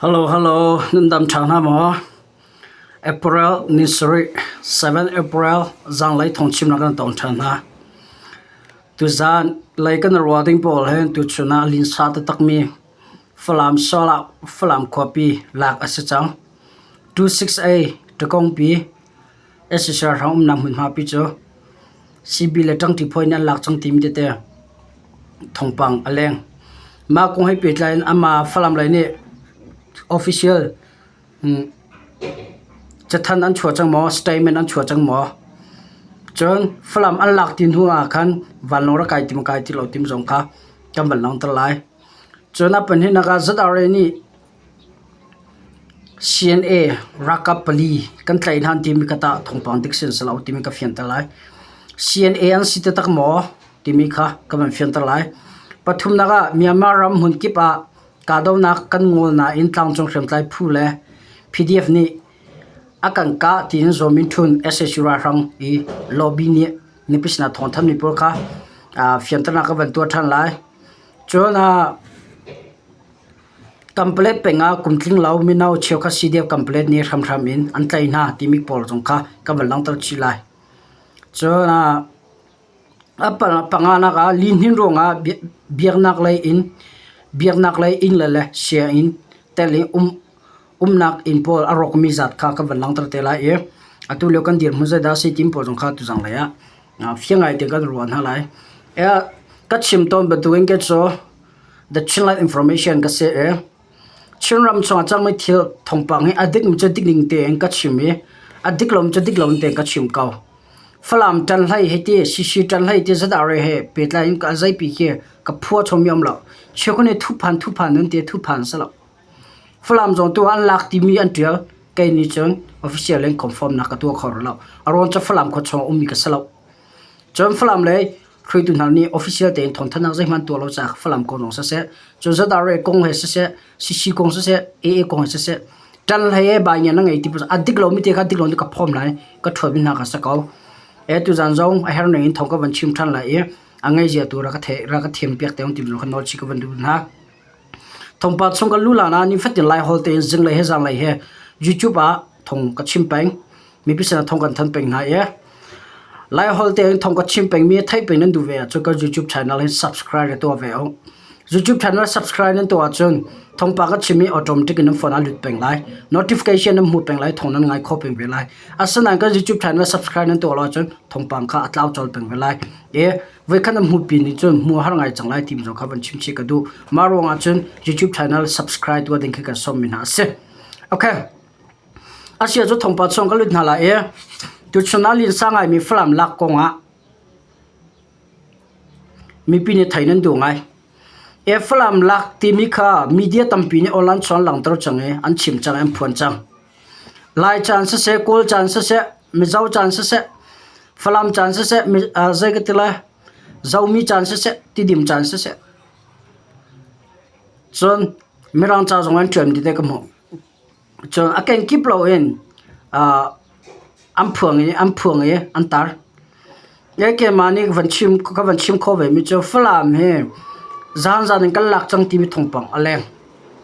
Hello hello nan dam ṭha hna maw? April ni sarih 7 April zanlei thawngchimnak kan tong ṭhan hna. Tuzaan lei kan ruah ding pawl hin tuchun ah linsa taktakmi Falam sual ah Falam khuapi lak a si cang. 26A Ṭakongpi SSR hrang umnak hmunhma pi cu CB le ṭangṭi phawi nih an lak cang timi tete thawngpang a leng. Mah kong he pehtlai in amah Falam lei nih official cathanh an chuah cang maw, statement an chuah cang maw? Cun Falam an lak ti hnu ah khan vanlawng rak kai ti maw kai ti lo timi zong kha kan van langhter lai. Cun a pahnihnak ah ZRA nih CNA ralkap pali kan tlaih hna an timi kha tah thawngpang dik si an si lo timi ka fianter lai. CNA an si taktak maw timi kha ka van fianter lai. Pathumnak ah Myanmar ram hmunkip ah kahdohnak kan ngol nain tlangcung hriamtlai phu le PDF nih a kan kah tiin Zaw Min Htun sac ralhrang i lobby nih mipi sinah thawngthanhmi pawl kha fianternak ka van tuah ṭhan lai. Cun Kanpalet peng ah kum tling lo mino cheukhat CDF kanpalet nih hramhram in an tlaih hna timi pawl zong kha kan van langhter chih lai. Cun a panganak ah lihnin ruangah biaknak lei in biaknak lei inn le le sianginn tel in um umnak inn pawl a rawkmi zat kha kan van langhter te lai i atu lio kan dirhmun zeidah a si timi pawl zong kha tuzang lei ah fiang ngai tein kan ruah hna lai. Ka chim tawn bantukin kei cu The Chinland Information ka si i Chinram chungah cangmi thil thawngpang hi a dikmi cu dik ning tein ka chim i a dik lomi cu dik lo tein ka chim ko. Falam ṭan hlei hei ti, Sisi ṭan hlei ti ZRA he pehtlai in ka zeipi khi ka phua chommi a um lo. Cheukhat nih thuphan thuphan an ti, thuphan a si lo. Falam zong tu an lak timi an ṭial. Kei nih cun official in confirm nak ka tuah kho rih lo. A ruang cu Falam khua chung a ummi ka si lo. Cun Falam lei hruaitu hna nih official tein thawngthanhnak zeihmanh tuah lo caah Falam kong zong siseh, cun ZRA kong he siseh, CC kong siseh, AA kong he siseh, ṭan hlei he bai ngian na ngei ti a dik lomi te kha dik lo ka phawm lai, ka ṭhuatmi hna kha si ko. E tuzan zong a herh ning in thawng ka van chim ṭhan lai i a ngei zia tu rak ka the rak ka thiam piak te ti kha nawl chih ka van duh hna. Thawngpang chung kan lu lan ah nifatin Laiholh tein zinglei he zanlei he YouTube ah thawng ka chim peng. Mipi sinah thawng kan thanh peng hna i Laiholh tein thawng ka chim pengmi theih peng nan duh ve ahcun kan YouTube channel hi subscribe tuah ve u. YouTube channel subscribe nan tuah ahcun thawngpang ka chimmi automatic in nan phone ah lut peng lai. Notification nan hmu peng lai, thawng nan ngai kho peng ve lai. Asinain kan YouTube channel subscribe nan tuah lo ahcun thawngpang kha a tlau colh peng ve lai. I voikhat na hmuhpi nih cun hmu har ngai cang lai ti zong kha van chim chih ka duh. Mah ruangah cun YouTube channel subscribe tuah ding khi kan sawmmi hna a si. Okay. Asia cu thawngpang chung ka lut hna lai i tuchun ah linsa ngaimi Falam lak kongah mipi nih thei nan duh ngai. E Falam lak timi kha media tampi nih online chuan langhter cang i an chim cang an phuan cang. Lai caan siseh, Kawl caan siseh, Mizo caan siseh, Falam caan siseh, zei ka ti lai, Zomi caan siseh, Tidim caan siseh. Cun Mirang ca zong an ṭuan ti te ka hmuh. Cun a kenkip loin an phuang i an phuang i an tar. Keimah nih van chim ka van chim khawh vemi cu Falam hi zahan zan in kan lak cang timi thawngpang a leng.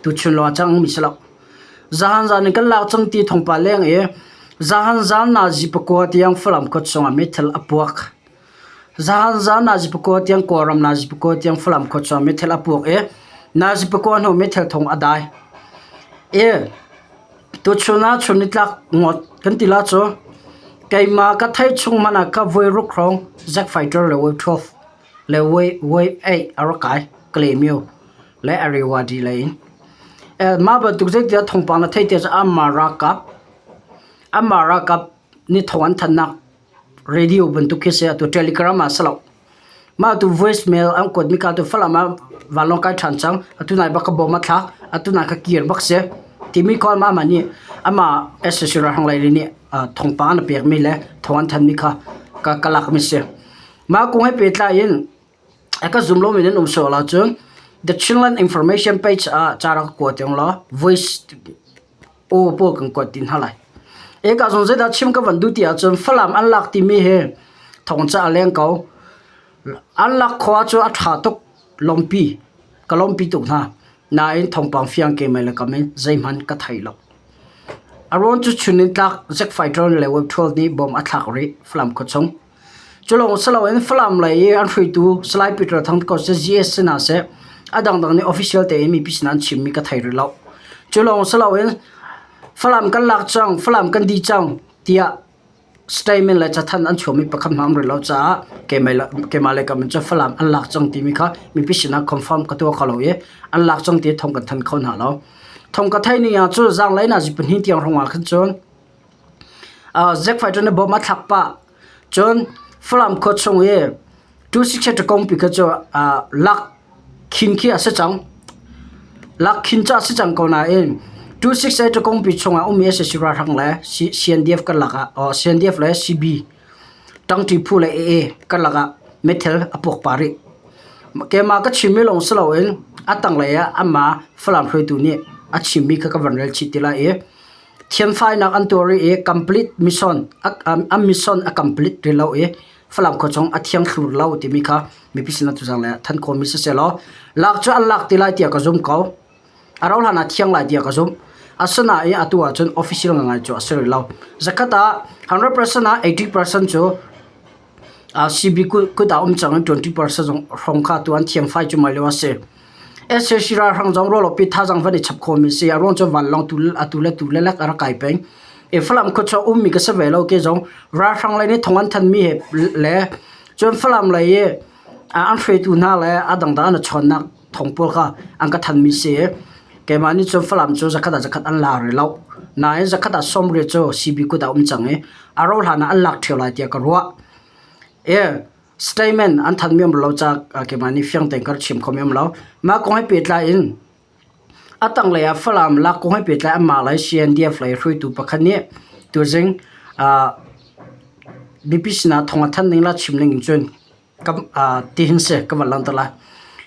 Tuchun lawng ah cang mi si lo. Zahan zan in kan lak cang ti thawngpang a leng i zahan zan nazi pakua tiang Falam khua chungah meithal a puak. Zahan zan nazi pakua tiang Kawlram nazi pakua tiang Falam khua chungah meithal a puak i nazi pakua hnu meithal thawng a dai. I tuchun ah chun nitlak ngawt kan ti la cu keimah ka theih chung hmanh ah ka voi ruk hrawng Zack Fighter le Wave 12 le Wave Wave 8 a rak kai Kalaymyo le Irrawaddy lei in. Mah bantuk zeitiah thawngpang na theih tiah anmah ralkap anmah ralkap nih thawng an thanhnak radio bantuk khi si atu telegram ah si lo. Mah tu voicemail an kuatmi ka tu Falam ah vanlawng kai ṭhan cang. Atu nai bak ka bom a thlak. Atu nai ka kir bak si. Timi call ma amah nih amah SSC ralhrang lei nih thawngpang an pekmi le thawng an thanmi kha ka ka lakmi si. Mah kong he pehtlai in a ka zum lomi nan um sual ahcun The Chinland Information page ah ca rak kua tiang law voice aw pawl kan kuat ti hna lai. Eka zong zeidah chim ka van duh ti ahcun Falam an lak timi hi thawngca a leng ko. An lak khawh ahcun a ṭha tuk lawmpi ka lawmpi tuk hna. Nain thawngpang fiang keimah le kam in zeihmanh ka thei lo. A ruang cu chun in tlak Zack Fighter le Web 12 nih bom a thlak rih Falam khuachung. Cu lawng si loin Falam lei i an hruaitu Salai Peter Thang ko seh GS sinah seh a dangdang nih official tein mipi sinah an chimmi ka thei rih lo. Cu lawng si loin Falam kan lak cang, Falam kan dih cang tiah statement le cathanh an chuahmi pakhat hmanh um rih lo caah keimah le kam in cun Falam an lak cang timi kha mipi sinah confirm ka tuah kho lo i an lak cang ti thong kan thanh kho hna lo. Thong ka theih ning ah cun zaanglei nazi pahnih tiang hrawng ah khan cun Zack Fighter nih bom a thlak pah. Cun Falam khua chung i 268 kongpi kha cu lak khin khi a si cang. Lak khin cu a si cang ko nain 268 kongpi chungah ummi sac ralhrang le CNDF karlak ah CNDF le CB ṭangṭi phu le AA karlak ah meithal a puak pah rih. Keimah ka chimmi lawng si loin a tanglei ah anmah Falam hruaitu nih a chimmi kha ka van rel chih ti lai i Thianfainak an tuar rih i complete mission an mission a complete rih lo i Falam khua chung a thiang thlu lo timi kha mipi sinah tuzang le than khawhmi siseh law lak cu an lak ti lai tiah ka zum ko. A rauh hlan ah thiang lai tiah ka zumh. Asinain atu ahcun official ngangai cu a si rih lo. Zakhat ah 100% ah 80% cu CB kut ah um cang i 20% zong hrawng kha tu an thiangfai cu mai lio a si. Sac ralhrang zong rualawpi thazaang van i chap khawhmi si. A ruang cu vanlawng tu atu le tu lelek a rak kai peng. I Falam khuachuak ummi ka si ve lo ke zong ralhrang lei nih thong an thanmi he le cun Falam lei i an hruaitu hna le a dangdang an i chawnnak thong pawl kha an ka thanmi si. Keimah nih cun Falam cu zakhat ah zakhat an la rih lo. Nain zakhat ah 80 cu CB kut ah um cang i a rauh hlan ah an lak ṭheo lai tiah ka ruah. E statement an thanmi um lo ca keimah nih fiang tein ka rak chim khomi um lo. Mah kong he pehtlai in a tanglei ah Falam lak kong he pehtlai anmah lei CNDF lei hruaitu pakhat nih tuzing mipi sinah thawng a thanh ning le a chim ning in cun tihin si ka van langhter lai.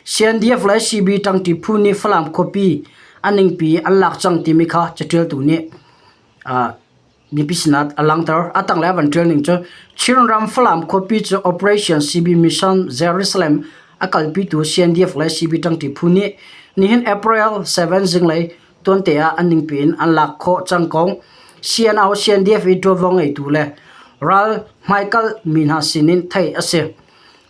CNDF le CB ṭangṭi phu nih Falam khuapi a ningpi an lak cang timi kha caṭialtu nih mipi sinah a langhter. A tanglei a van ṭial ning cu Chinram Falam khuapi cu Operation CB Mission Jerusalem a kalpitu CNDF le CB ṭangṭi phu nih nihin April 7 zinglei tuante ah an ningpi in an lak khawh cang kong CNO CNDF i ṭuanvo ngeitu le ral hmaikal mi hna sinin theih a si.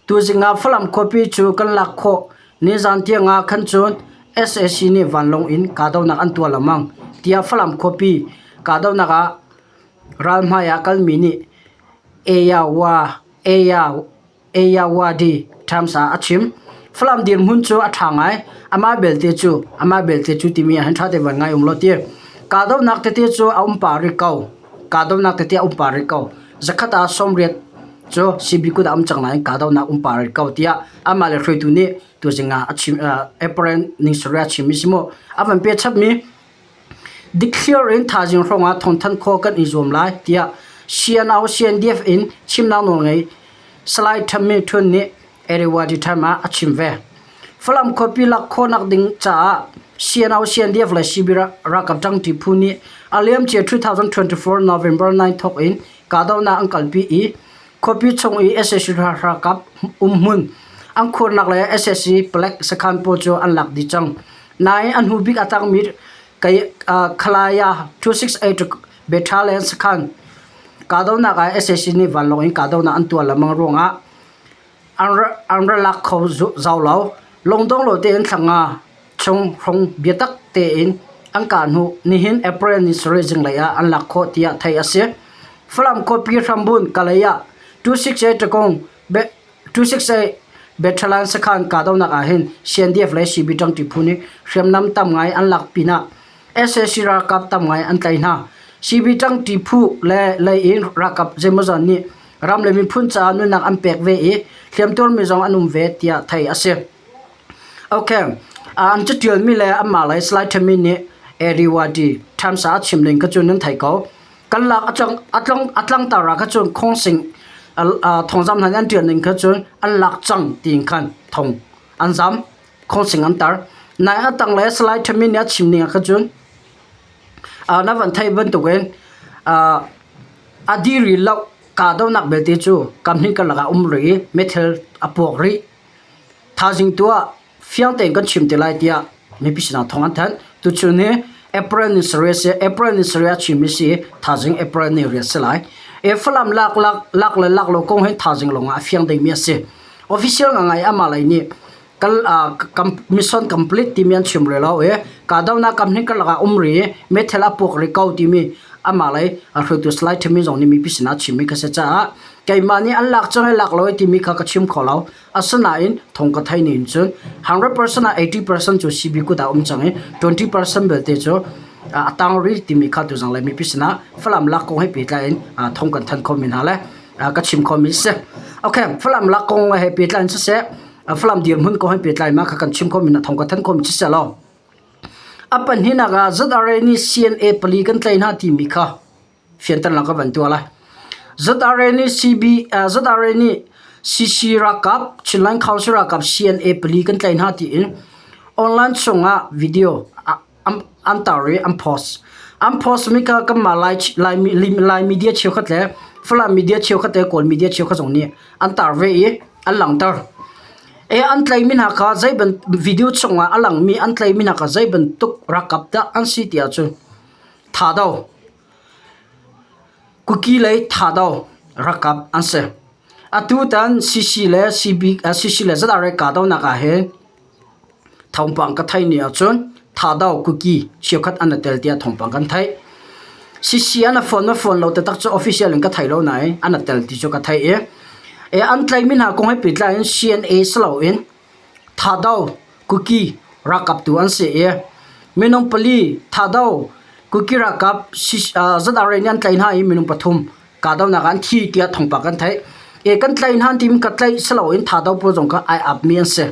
Tuzing ah Falam khuapi cu kan lak khawh. Nizan tiang ah khan cun sac nih vanlawng in kahdohnak an tuah lengmang tiah Falam khuapi kahdohnak ah ral hmai ah kalmi nih Eyawa Ayeyawady Times ah a chim. Falam dirhmun cu a ṭha ngai. Amah belte cu amah belte cu timi ah hin ṭha tein van ngai um law ti. Kahdohnak tete cu a um pah rih ko. Kahdohnak tete a um pah rih ko. Zakhat ah 80 cu CB kut ah um cang nain kahdohnak um pah rih ko tiah amah le hruaitu nih tuzing ah a chim April ning sarih a chimmi si mu. A van pe chapmi Dikthliar in thaizing hrawngah thawngthanh khawh kan i zuam lai, tiah CNO CNDF in chimnak nawlngei Salai Thammi Htun nih Irrawaddy Times ah a chim ve. Falam khuapi lak khawhnak ding caah CNO CNDF le CB ralkap ṭangṭi phu nih a liamcia 2024 November 9 thawk in kahdohnak an kalpi i khuapi chung i sac ralkap umhmun an khuarnak le sac palek sakhan pawl cu an lak dih cang. Nain a hnu bik a tangmi Khalaya 268 Battalion sakhan kahdohnak ah sac nih vanlawng in kahdohnak an tuah lengmang ruangah an ra lak kho zau lo. Lungdong lo tein thla nga chung hrawng biatak tein an kah hnu nihin April ni sarih zinglei ah an lak khawh tiah theih a si. Falam khuapi hrambunh Kalay ah 268 Takung 268 Battalion sakhan kahdohnak ah hin CNDF le CB ṭangṭi phu nih hriamnam tam ngai an lak pinah sac ralkap tam ngai an tlaih hna. CB ṭangṭi phu le lei in ralkap zeimawzat nih ram le miphun caah nunnak an pek ve i hliamtuarmi zong an um ve tiah theih a si. Okay, an caṭialmi le anmah lei Salai Ṭhami nih Ariwadi Times ah a chim ning kha cu nan theih ko. Kan lak a tlangtar ah kha cun khawngsing thongzam hna nih an ṭial ning kha cun an lak cang tiin khan thong an zam khawngsing an tar. Nain a tanglei Salai Ṭhami nih a chim ning ah kha cun na van theih bantukin a diri lo kahdohnak belte cu kamhnih karlak ah um rih i meithal a puak rih. Thaizing tu ah fiang tein kan chim te lai tiah. mipi sinah thawng an thanh. Tuchun hi April ni sarih a si. April ni sarih a chimmi si i thaizing April ni riat si lai. E Falam lak lak lak le lak lo kong hi thaizing lawngah a fiang dingmi a si. Official ngangai amah lei nih kal uh, mission complete timi an chim rih lo i kahdohnak kam hnih karlak ah um rih i meithal a puak rih ko timi amah lei hruaitu Salai Thamin zong nih mipi sinah a chimmi kha si caah keimah nih an lak cang i lak lo i timi kha ka chim kho lo. Asinain thong ka theih ning cun 100% ah 80% cu CB kut ah um cang i 20% belte cu a tang rih timi kha tuzang le mipi sinah Falam lak kong he pehtlai in thong kan thanh khomi hna le ka chim khomi si. Okay, Falam lak kong he pehtlai in siseh Falam dirhmun kong he pehtlai ma kha kan chim khomi na thong ka thanh khomi siseh law a pahnihnak ah ZRA nih CNA pali kan tlai hna timi kha fianternak ka van tuah lai. ZRA nih CB ZRA nih CC ralkap Chinland Council ralkap CNA pali kan tlaih hna tiin online chungah video an tar i an post. An post mi kha kanmah Lai, Lai, Lai media cheukhat le Falam media cheukhat le Kawl media cheukhat zong nih an tar ve i an langhter. E an tlaihmi hna kha zei ban video chungah a langmi an tlaihmi hna kha zei bantuk ralkap dah an si ti ahcun Thado Kuki lei Thado ralkap an si. Atutan CC le CB, CC le ZRA kahdohnak ah hin thawngpang ka theih ni ahcun Thado Kuki cheukhat an i tel tiah thawngpang kan theih. CC an a phone ma phone lo taktak cu official in ka thei lo nain an i tel ti cu ka theih i e an tlaihmi hna kong he pehtlai in CNA si loin Thado Kuki ralkap tu an si i minung pali Thado Kuki ralkap ZRA nih an tlaih hna i minung pathum kahdohnak ah an thi tiah thawngpang kan theih. E kan tlaih hna timi ka tlaih si loin Thado pawl zong kha ai apmi an si.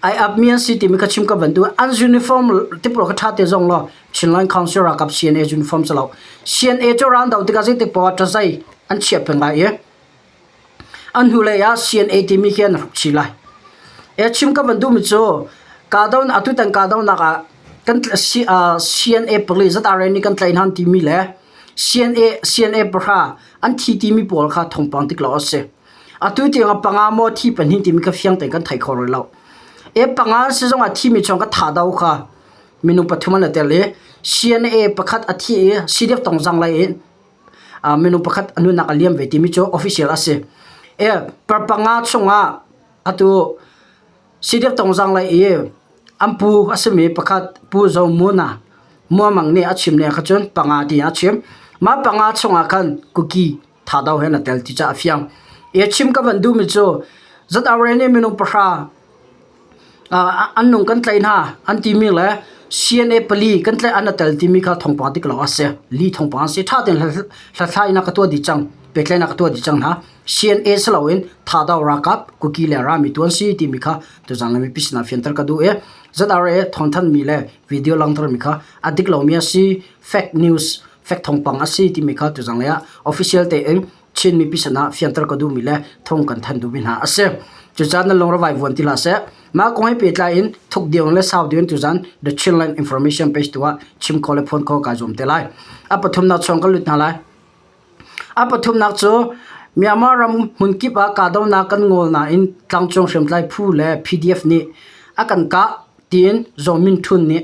Ai apmi an si timi kha chim ka van duh. An uniform ti pawl kha ṭha te zong law Chinland Council ralkap CNA uniform si lo. CNA cu round tikah zeitik paoh ah ṭazai an chiah peng lai i An hnulei ah CNA timi khi an hruk chih lai. E chim ka van duhmi cu kahdohnak atutan kahdohnak ah kan CNA pali ZRA nih kan tlaih hna an timi le CNA CNA pahra an thi timi pawl kha thawngpang tik lo a si. Atu tiang ah panga maw thi pahnih timi kha fiang tein kan thei kho rih lo. E panga an si zong ah thimi chung ka thado kha minung pathum an i tel i CNA pakhat a thi i CDF tongzang lei in minung pakhat a nunnak a liam ve timi cu official a si. E panga chungah atu CDF Tongzang lei i an pu a simi pakhat Pu Zo Muna Muamang nih a chim ning kha cun panga ti a chim. Mah panga chungah khan Kuki Thado he na tel ti ca a fiang. E chim ka van duhmi cu ZRA nih minung pahra An nung kan tlaih hna an timi le CNA pali kan tlaih an a tel timi kha thawngpang dik lo a si. Li thawngpang a si. Ṭha tein hlathlainak ka tuah dih cang. Pehtlaihnak ka tuah dih cang hna. CNA si loin Thado ralkap Kuki le Rami tu an si timi kha tuzaan le mipi sinah fianter ka duh i ZRA thawngthanhmi le video langhtermi kha a dik lomi a si. Fake news, fake thawngpang a si timi kha tuzaan lei ah official tein Chin mipi sinah fianter ka duhmi le thawng kan thanh duhmi hna a si. Cucaah nan lungre vaivuan ti hlah seh. Mah kong he pehtlai in thuk deuh le sau deuh in tuzan The Chinland Information page tu ah chim kho le phuan kho kai zuam te lai. A pathumnak chung kan lut hna lai. A pathumnak cu Myanmar ram hmunkip ah kahdohnak kan ngawl nain tlangcung hriamtlai phu le PDF nih a kan kah tiin Zaw Min Htun nih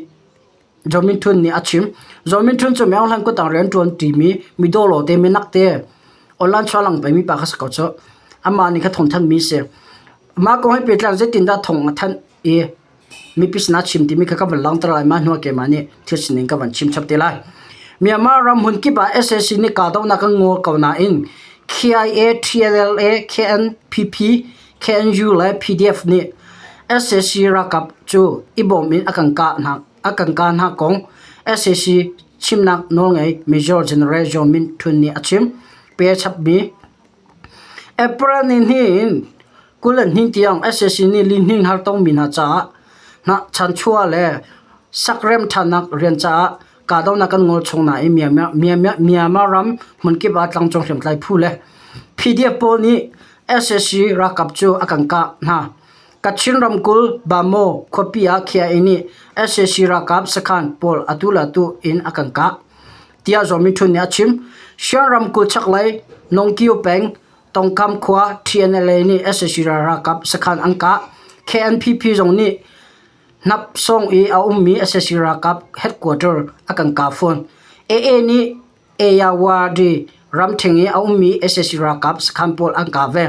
Zaw Min Htun nih a chim. Zaw Min Htun cu Myo Hlan kutang rian ṭuan ṭimi midaw lawte minak te online chuahlang pengmi pa kha si ko cu. Amah nih kha thawng thanhmi a si. Mah kong he pehtlai zeitindah thawng a thanh i mipi sinah a chim timi kha ka van langhter lai. Mah hnuah keimah nih thil sining ka van chim chap te lai. Myanmar ram hmun kip ah sac nih kahdohnak an ngol ko nain KIA, TNLA, KNPP, KNU le PDF nih sac ralkap cu i bawm in a kan kah hna. A kan kah hna kong sac chimnak nawlngei Major General Zaw Min Htun nih a chim. Pe chapmi April ni hnih in 22 tiang sac nih lihnin hartongmi hna caah hnahchanchuah le sakrem ṭhannak rian caah kahdohnak kan ngol chung nain Myanmar ram hmunkip ah tlangcung hriamtlai phu le PDF pawl nih sac ralkap cu a kan kah hna. Kachin ramkulh Bamaw khuapi ah KIA nih sac ralkap sakhan pawl atu le atu in a kan kah, tiah Zaw Min Htun nih a chim. Shan ramkulh chaklei Nongkio peng Tongkam khua TNLA nih sac ralkap sakhan an kah. KNPP zong nih Hnapsawng i a ummi sac ralkap headquarter a kan kah fawn. AA nih Ayeyarwady ramṭhen i a ummi sac ralkap sakhan pawl an kah ve.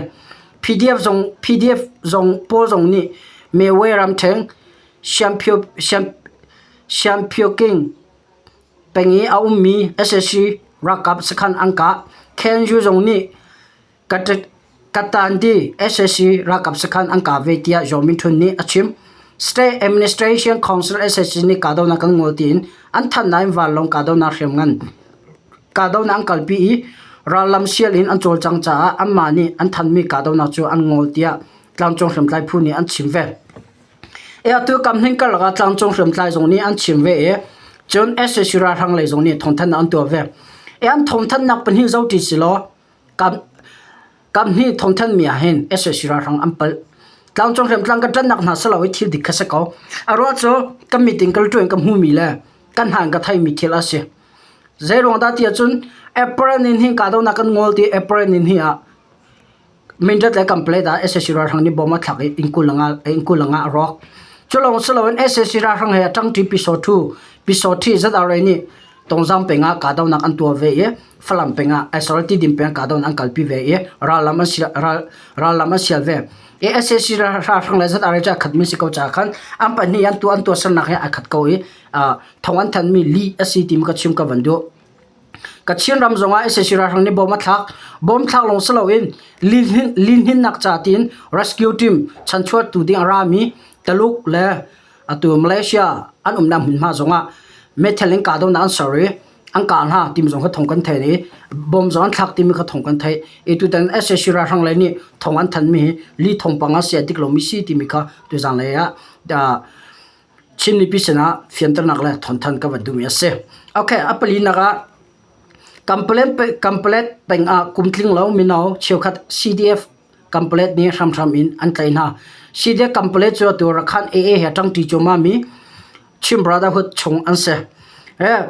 PDF zong PDF zong pawl zong nih Mewe ramṭhen Siampyoking peng i a ummi sac ralkap sakhan an kah. KNU zong nih Katandi sac ralkap sakhan an kah ve tiah Zaw Min Htun nih a chim. State Administration Council sac nih kahdohnak kan ngol tiin an thanh nain vanlawng kahdohnak hriamngan kahdohnak an kalpi i rallam sial in an cawlcang caah anmah nih an thanmi kahdohnak cu an ngol tiah tlangcung hriamtlai phu nih an chim ve. Atu kamhning karlak ah tlangcung hriamtlai zong nih an chim ve i cun sac ralhrang lei zong nih thawngthanhnak an tuah ve. An thawngthanhnak pahnih zohṭi silaw Kamhnih thawngthanhmi ah hin sac ralhrang an palh. Tlangcung hriamtlang ka ṭanhnak hna si lo i thil dik kha si ko. A ruah cu ka mit in ka luṭu in ka hmuhmi le ka hna in ka theihmi thil a si. Zeiruang dah ti ahcun April ni hnih kahdohnak kan ngol ti April ni hnih ah Mindat le Kanpalet ah sac ralhrang nih bom a thlak i inn 25 a rawk. Cu lawng si loin sac ralhrang he a ṭangṭi Pyisawṭhu, Pyisawṭhi ZRA nih Tongzang peng ah kahdohnak an tuah ve i Falam peng ah sorry Tidim peng ah kahdohnak an kalpi ve i rallam an sial ral rallam an sial ve. I sac ralhrang le ZRA cu a khatmi si ko caah khan an pahnih an tuah an tuahsernak hi a khat ko i thong an thanmi lih a si timi ka chim ka van duh. Kachin ram zongah sac ralhrang nih bom a thlak. Bom thlak lawng si loin lihninnak ca tiin rescue team chanchuahtu ding a rami Taluk le Atu Malaysia an umnak hmunhma zongah meithal in kahdohnak an ser i an kah hna timi zong kha thawng kan theih i bom zong an thlak timi kha thawng kan theih. I tutan sac ralhrang lei nih thawng an thanhmi hi li thawngpang a si a dik lomi si timi kha tuzaan lei ah Chin mipi sinah fianternak le thawngthanh ka van duhmi a si. Okay, a palinak ah Kanpalet peng ah kum tling lo mino cheukhat CDF Kanpalet nih hramhram in an tlaih hna. CDF Kanpalet cu atu Rakhan AA he ṭangṭi cuahmahmi Chin Brotherhood chung an si. A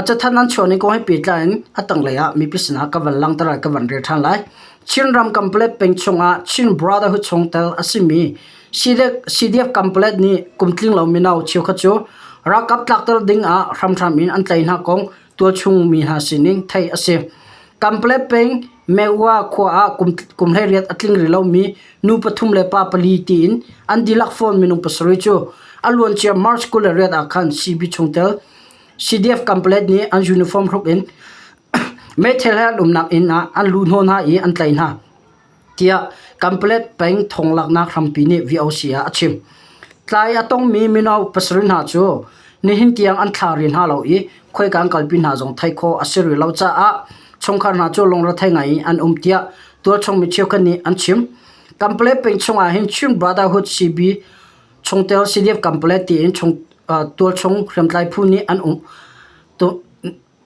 cathanh an chuah ning kong he pehtlai in a tanglei ah mipi sinah ka van langhter lai, ka van rel ṭhan lai. Chinram Kanpalet peng chungah Chin Brotherhood chungtel a simi CDF Kanpalet nih kum tling lo mino cheukhat cu ralkap tlakter ding ah hramhram in an tlaih hna kong tualchung mi hna sinin theih a si. Kanpalet peng Meua khua ah kum 18 a tling rih lomi nu pathum le pa pali tiin an dihlak fawn minung pasarih cu a luancia March 28 ah khan CB chungtel CDF Kanpalet nih an uniform hruk in meithal he an umnak inn ah an luh hnawh hna i an tlaih hna. tiah Kanpalet peng thonglaknak hrampi nih VOC ah a chim. Tlai a tongmi mino pasarih hna cu nihin tiang an thla rih hna lo i khoika an kalpi hna zong theih khawh a si rih lo caah chungkhar hna cu lungrethei ngai in an um tiah tualchung mi cheukhat nih an chim. Kanpalet peng chungah hin Chin Brotherhood CB chungtel CDF Kanpalet tiin chung tualchung hriamtlai phu nih an um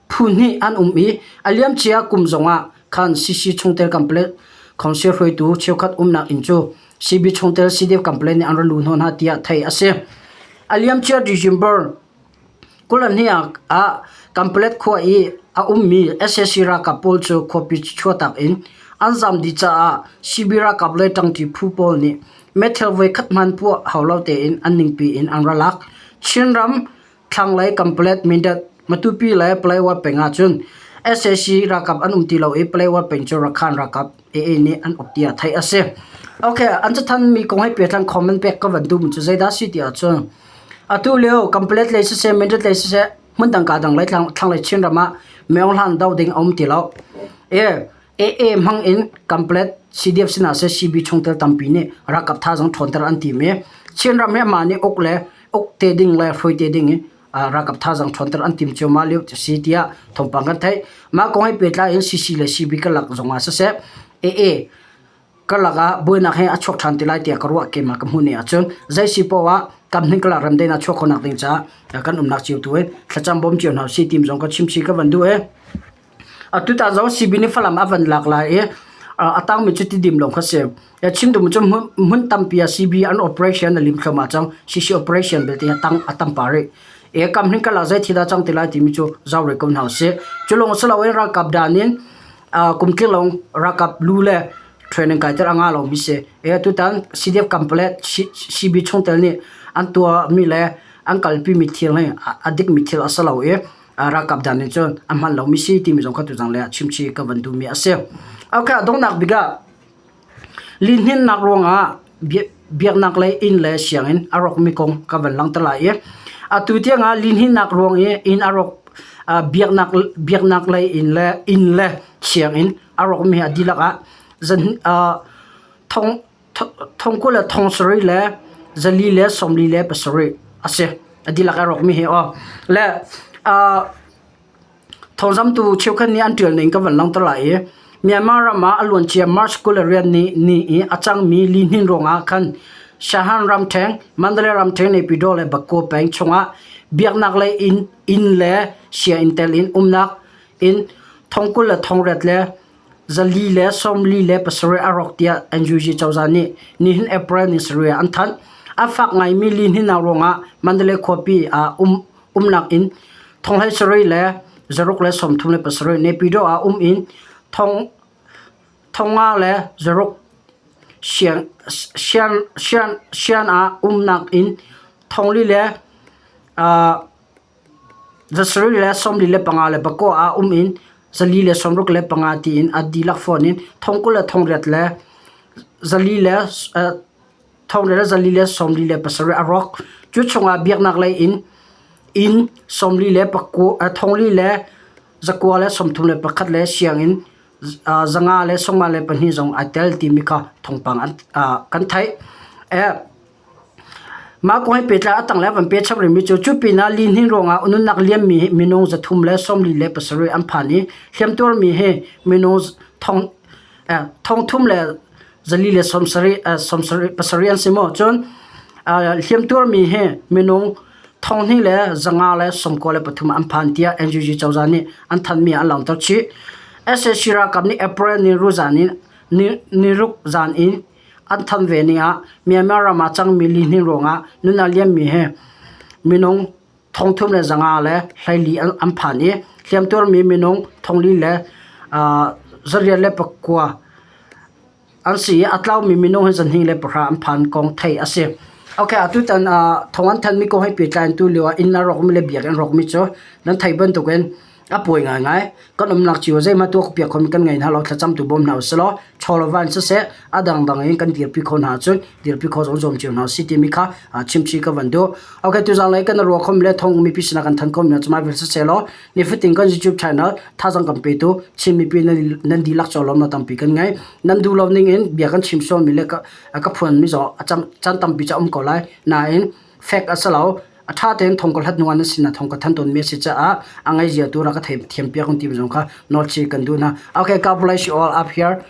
Phu hnih an um i a liamcia kum zongah khan CC chungtel Kanpalet Council hruaitu cheukhat umnak inn cu CB chungtel CDF Kanpalet nih an ra luh hnawh hna tiah theih a si. A liamcia December 22 ah Kanpalet khua i a ummi sac ralkap pawl cu khuapi chuahtak in an zaam dih caah CB ralkap le ṭangṭi phu pawl nih meithal voikhat hmanh puah hau lo tein an ningpi in an ra lak. Chinram Thlanglei Kanpalet, Mindat, Matupi le Paletwa peng ahcun sac ralkap an um ti lo i Paletwa peng cu Rakhan ralkap AA nih an uk tiah theih a si. Okay, an cathanmi kong he pehtlai comment pek ka van duhmi cu zeidah a si ti ahcun atu lio Kanpalet lei siseh, Mindat lei siseh, hmundang ka dang lei thlanglei Chinram ah Myo Hlan do ding a um ti lo. E, AA hmang in Kanpalet CDF sinah seh CB chungtel tampi nih ralkap thazaang ṭhawnter an tim i Chinram hi amah nih uk le uk te ding le hruai te ding i ralkap thazaang ṭhawnter an tim cuahmah lio a si tiah thawngpang kan theih. Mah kong he pehtlai in CC le CB karlak zong ah siseh AA karlak ah buainak he a chuak ṭhan te lai tiah ka ruah keimah ka hmuh ni ahcun zei si poah ah kam hnih karlak remdaihnak chuah khawhnak ding caah kan umnak cio tu in thlacam bawm cio hna usih tim zong ka chimchih ka van duh i Atutan zong CB nih Falam a van lak lai i a tangmi cu Tidim lawng kha si. Chim duhmi cu hmun tampi ah CB an operation a lim thluahmah cang. CC operation belte a tang a tam pah rih. E kam hnin kal ah zei thil dah cang ti lai timi cu zoh rih ko hna usih. Cu lawng si loin ralkap dan in kum tling lawng ralkap lu le training kai ter a ngah lomi si. E tutan CDF Kanpalet CB chungtel nih an tuahmi le an kalpimi thil hi a dikmi thil a si lo i ralkap dan nih cun a hman lomi si timi zong kha tuzang le ah chimchih ka van duhmi a si. Okay, donghnak bik ah Lihninnak ruangah biaknak lei inn le sianginn a rawkmi kong ka van langhter lai i atu tiangah lihninnak ruang i inn a rawk biaknak lei inn le sianginn a rawkmi a dihlak ah thong 20 le thong sarih le 447 a si. A dihlak a rawkmi hi aw. Le Thawngzamtu cheukhat nih an ṭial ning ka van langhter lai i Myanmar ram ah a luancia March 22 ni i a cangmi lihnin ruangah khan Shan ramṭheng, Mandalay ramṭheng, Naypyidaw le Bago peng chungah biaknak lei inn, inn le sianginn tel in umnak inn thong 20 le thong riat le 447 a rawk tiah NUG cozah nih nihin April ni sarih ah an thanh. A fak ngaimi lihninnak ruangah Mandalay khuapi ah um umnak inn thong 17 le zaruk le 37 Naypyidaw ah um in thong 500 le zaruk sian ah umnak inn thong li le 7 le 45 le Bakaw ah um in 465 tiin a dihlak fawn in thong 20 le thong riat le 400 le thong le 447 a rawk. Cu chungah biaknak lei in inn 49 thong li le zakua le 31 le sianginn zanga le 52 zong ai tel timi kha thawngpang kan theih. Mah kong he pehtlai a tanglei van pe chap rihmi cu cu pinah lihnin ruangah nunnak liammi minung 347 an phan i hliamtuarmi hi minung thong thum le zali le 77 an si maw? Cun hliamtuarmi hi minung 2,000 le 500 le 93 an phan tiah NUG cozah nih an thanmi ah an langhter chih. Sac ralkap nih April ni ruzan in niruk zan in an than ve ni ah Myanmar ram ah cangmi lihnin ruangah nun a liammi hi minung 3,000 le 500 le 14 an phan i hliamtuarmi minung 4,000 le 809 an si i a tlaumi minung hi 210 an phan kong theih a si. Okay, atutan thong an thanmi kong he pehtlai in tu lio ah inn a rawkmi le biakinn rawkmi cu nan theih bantukin a pawi ngaingai. Kan umnak cio zeihmanh tuah piak khomi kan ngei hna lo thlacam tu bawm hna usih law chaw le van siseh a dangdang in kan dirpi kho hna ahcun dirpi kho zong zuam cio hna usih timi kha chimchih ka van duh. Okay, tuzang lei kan ruah khomi le thong mipi sinah kan than khomi hna cu mah vial siseh law nifatin kan YouTube channel thazang kan petu Chin mipi nan dihlak caw lawmnak tampi kan ngei. Nan duh lo ning in bia kan chim sualmi le ka phuanmi zong a caan tampi cu a um ko lai. Nain fek a si lo. A ṭha tein thong ka hlat hnu ah nan sinah thong ka than tawnmi a si caah a ngaihzia tu rak ka thei thiam piak un ti zong kha nawlchih kan duh hna. Okay, God bless you all up here.